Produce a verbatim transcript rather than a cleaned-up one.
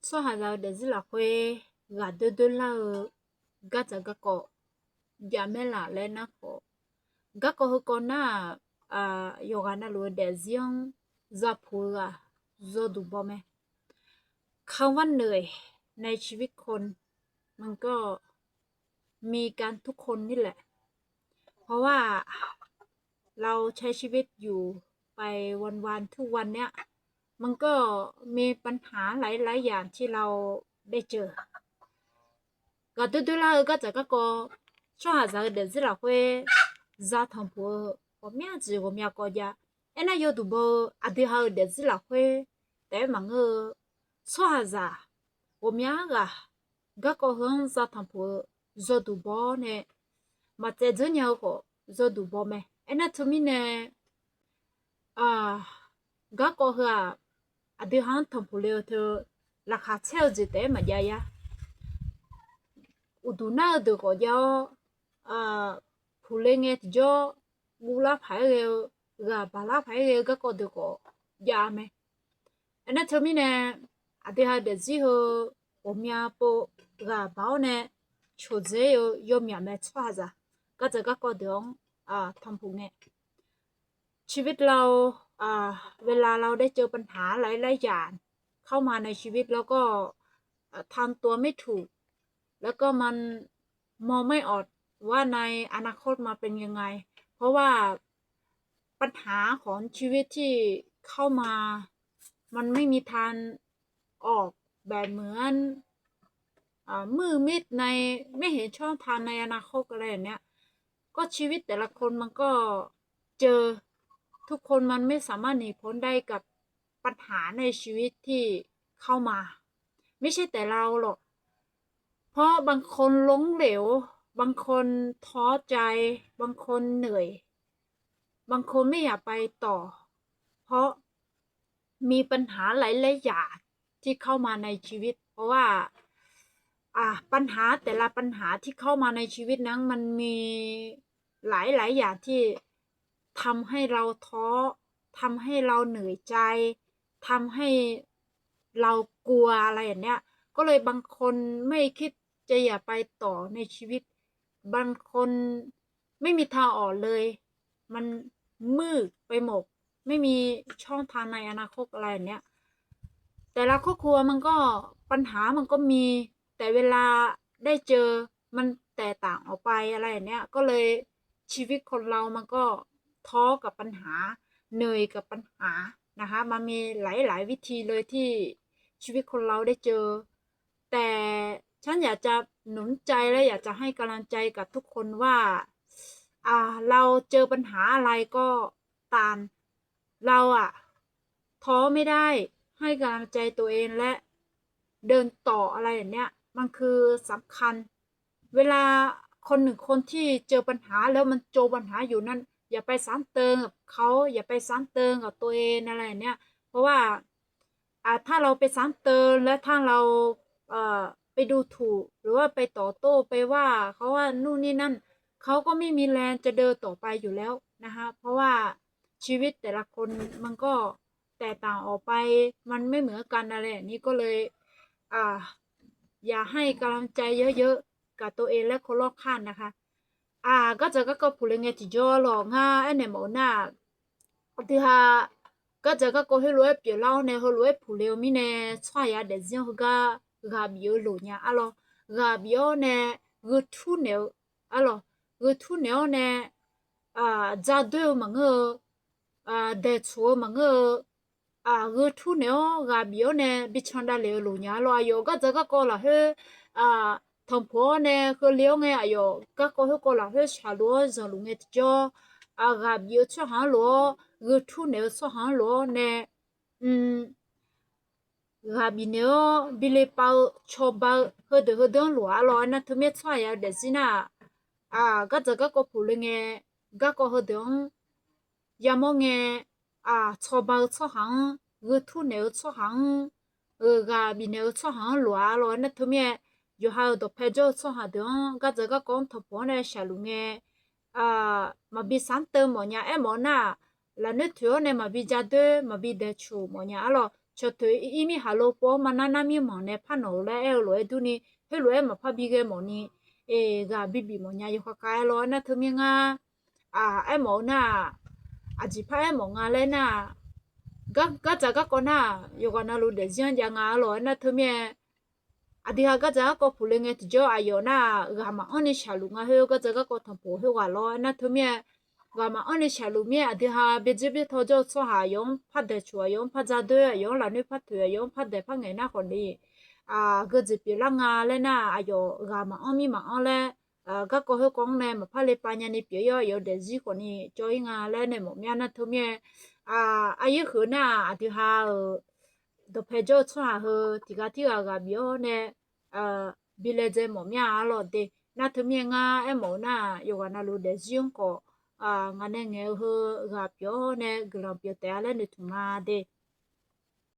Tsawrhaqzaq-eu daefzir lafkhoer ghaqdoer doerlar-eu gardzaq garkawv javmaer laf laer nar khawf, garkawv heukawv nar-aq, yawqghaq navluf-eu daefzir-anr zapuq-eu ghaq zawduq baw mae. คำว่าเหนื่อย ในชีวิตคน มันก็ มีกันทุกคนนี่แหละ เพราะว่าเราใช้ชีวิตอยู่ไปวันๆ ทุกวันเนี้ย มันก็มีปัญหาหลายๆ อย่างที่เราได้เจอ Ghaqdoer doerlar-eu gardzaq garkawv, tsawrhaqzaq-eu daefzir lafkhoer za tanqpuq-eu ghawqmya jeq ghawqmya kawv jav. Aernar yawduq baw-eu aqdui ha-euq daefzir lafkhoer taef-aer maqngeur-eu tsawrhaqzaq ghawqmya ghaq garkawv heu-anr za tanqpuq-eu zawduq baw-awr nae, maqtsaev dzeur nya-eu khawf zawduq baw mae. Aernar teumirnae garkawv heu-aq, aqdui ha-anr tanqpuq le-eu teu laqkhaq caer-eu jeq taef-aer maqjav ya. Uqduq nar-eu deuq khawf jav-awr, puqle ngae tiqjawr guvlar paq-aer ghae-eu, ghaq baqlar paq-aer ghae-eu garkawv deuq khawf jav mae. Aernar teumirnae aqdui ha daefzir heu ghawqmya pov ghaq baq-awr nae coqdzae-eu yawmyaq mae. Tsawrhaqzaq gardzaq garkawv deuq-anr tanqpuq ngae ชีวิตเรา เวลาเราได้เจอปัญหาหลายๆ อย่างเข้ามาในชีวิต แล้วก็ทำตัวไม่ถูก แล้วก็มันมองไม่ออกว่าในอนาคตมันเป็นยังไง เพราะว่าปัญหาของชีวิตที่เข้ามา มันไม่มีทางออกแบบเหมือน มืดมิดใน ไม่เห็นช่องทางในอนาคต อะไรอย่างเนี้ย ก็ชีวิตแต่ละคนมันก็เจอ ทุกคนมันไม่สามารถหนีพ้นได้กับปัญหาในชีวิตที่เข้ามา ไม่ใช่แต่เราหรอก เพราะบางคนล้มเหลว บางคนท้อใจ บางคนเหนื่อย บางคนไม่อยากไปต่อ เพราะมีปัญหาหลายๆ อย่างที่เข้ามาในชีวิต เพราะว่า อ่ะ ปัญหาแต่ละปัญหาที่เข้ามาในชีวิตนั้น มันมีหลายๆ อย่างที่ทำให้เราท้อ ทำให้เราเหนื่อยใจ ทำให้เรากลัว อะไรอย่างเนี้ย ก็เลยบางคนไม่คิดจะอยากไปต่อในชีวิต บางคนไม่มีทางออกเลย มันมืดไปหมด ไม่มีช่องทางในอนาคต อะไรอย่างเนี้ย แต่ละครอบครัวมันก็ ปัญหามันก็มี แต่เวลาได้เจอ มันแตกต่างออกไป อะไรอย่างเนี้ย ก็เลยชีวิตคนเรามันก็ท้อกับปัญหา เหนื่อยกับปัญหานะคะ มันมีหลายๆ วิธีเลยที่ชีวิตคนเราได้เจอ แต่ฉันอยากจะหนุนใจและอยากจะให้กำลังใจกับทุกคนว่า อ่า เราเจอปัญหาอะไรก็ตาม เราอะท้อไม่ได้ ให้กำลังใจตัวเองและเดินต่อ อะไรอย่างเนี้ย มันคือสำคัญ เวลาคนหนึ่งคนที่เจอปัญหาแล้วมันเจอปัญหาอยู่นั้น อย่าไปซ้ำเติมกับเขา อย่าไปซ้ำเติมกับตัวเอง อะไรอย่างเนี้ย เพราะว่า อ่า ถ้าเราไปซ้ำเติม และถ้าเรา เอ่อ ไปดูถูก หรือว่าไปตอบโต้ ไปว่าเขาว่านู่นนี่นั่น เขาก็ไม่มีแรงจะเดินต่อไปอยู่แล้วนะคะ เพราะว่าชีวิตแต่ละคนมันก็แตกต่างออกไป มันไม่เหมือนกัน อะไรอย่างนี้ ก็เลย อ่า อยากให้กำลังใจเยอะๆ กับตัวเองและคนรอบข้างนะคะ อ่า gardzaq garkawv puq le ngae tiqjawr lawq. Ngar aernaeq mawf-eu nar-aq, aqdui ha gardzaq garkawv heulof-aer pyeuflar-awr nae heulof-aer puq le-eu mirnae, tsawrhaq ya daefzir-anr heugar ghaq bif-eu loq nya arlawr. Ghaq bif-awr nae gheu tur naeq-eu arlawr. Gheu tur naeq-awr nae, jadoer-eu maqngeur-eu, daeqtsoq-eu maqngeur-eu, gheu tur naeq-awr ghaq bif-awr nae bi can davlef-eu loq nya arlawr. Aqyawf gardzaq garkawv lafkhoer tanqpuq-awr nae keuvle-awr ngae, aqyawf garkawv khoerkawv lafkhoer shaqluf-awr zanqluf ngae tiqjawr, ghaq bif-eu tsawrhaq-anr lof-awr, gheu tur naeq-eu tsawrhaq-anr lof-awr nae, ghaq bif naeq-awr bi le pav-eu cawba-eu heudeuq heudeuq-anr loq-a arlawr. Aernar teumirnae tsawrhaq ya daefzir nar-aq, gardzaq garkawv puq le ngae, garkawv heudeuq-anr yamawr ngae, cawba-eu tsawrhaq-anr, gheu tur naeq-eu tsawrhaq-anr, ghaq bif naeq-eu tsawrhaq-anr loq-a arlawr. Aernar teumirnae yawqha-euq dawqpae jawr-eu tsawrhaq deuq-anr gardzaq garkawv-anr tanqpuq-awr nae shaqluf ngae, maqbi sar teu mawfnya. Aermawf-eu nar-aq, lafnoer toeq-awr nae maqbi jadoer maqbi daeqtsoq mawfnya arlawr. cawqtoeq ir mirhaq lo pov-awr maqnar nar mirmanq nae par nawq-eu laer aer-eu lof-aer durni, heulof-aer maqpar bi ghae mawfni, ghaq bibif mawfnya yawkhav khav-aer lawr. Aernar teumirnae ngar aermawf-eu nar-aq, aqjeqpar aermawf nga laer nar-aq, gar gardzaq garkawv nar-aq, yawqghaq navluf daefzir-anr jav nga-a lawq. Aernar teumirnae aqdui ha gardzaq garkawv puq le ngae tiqjawr aqyawf nar-aq, ghaq maqanr ni shaqluf nga khoer gardzaq garkawv tanqpuq khoerghaq lawr. Aernar teumirnae ghaq maqanr ni shaqluf mir-aer aqdui ha byaerdzer byaertaw jawr-eu tsawrhaq aqyawf-anr par daeqcuf, aqyawf-anr par dzardoer, aqyawf-anr lafnoer par toeq, aqyawf-anr par daeq par ngaeq nar khawfni, geujeq pyeuflar nga laer nar-aq, aqyawf ghaq maqanr mir maqanr laer, garkawv khoerkawv-anr nae maqpar le pav nyani pyeuf-ir-awr, aqyawf daefzir khawfni cawv-ir nga laer nae mawf mir-a. Aernar teumirnae aqyaer huiq nar-aq, aqdui ha-euq dawqpae jawr-eu tsawrhaq heu tiqghaq tirghaq ghaq bif-awr nae bi laedzae mawf mir-a lawq de. Aernar teumirnae ngar aermawf-eu nar-aq, yawqghaq navluf daefzir-anr khawf, ngaq nae ngaeq-eu heu ghaq pyeuf-awr nae guiqlanq pyeuf taef-a laer noeqtmq ma de.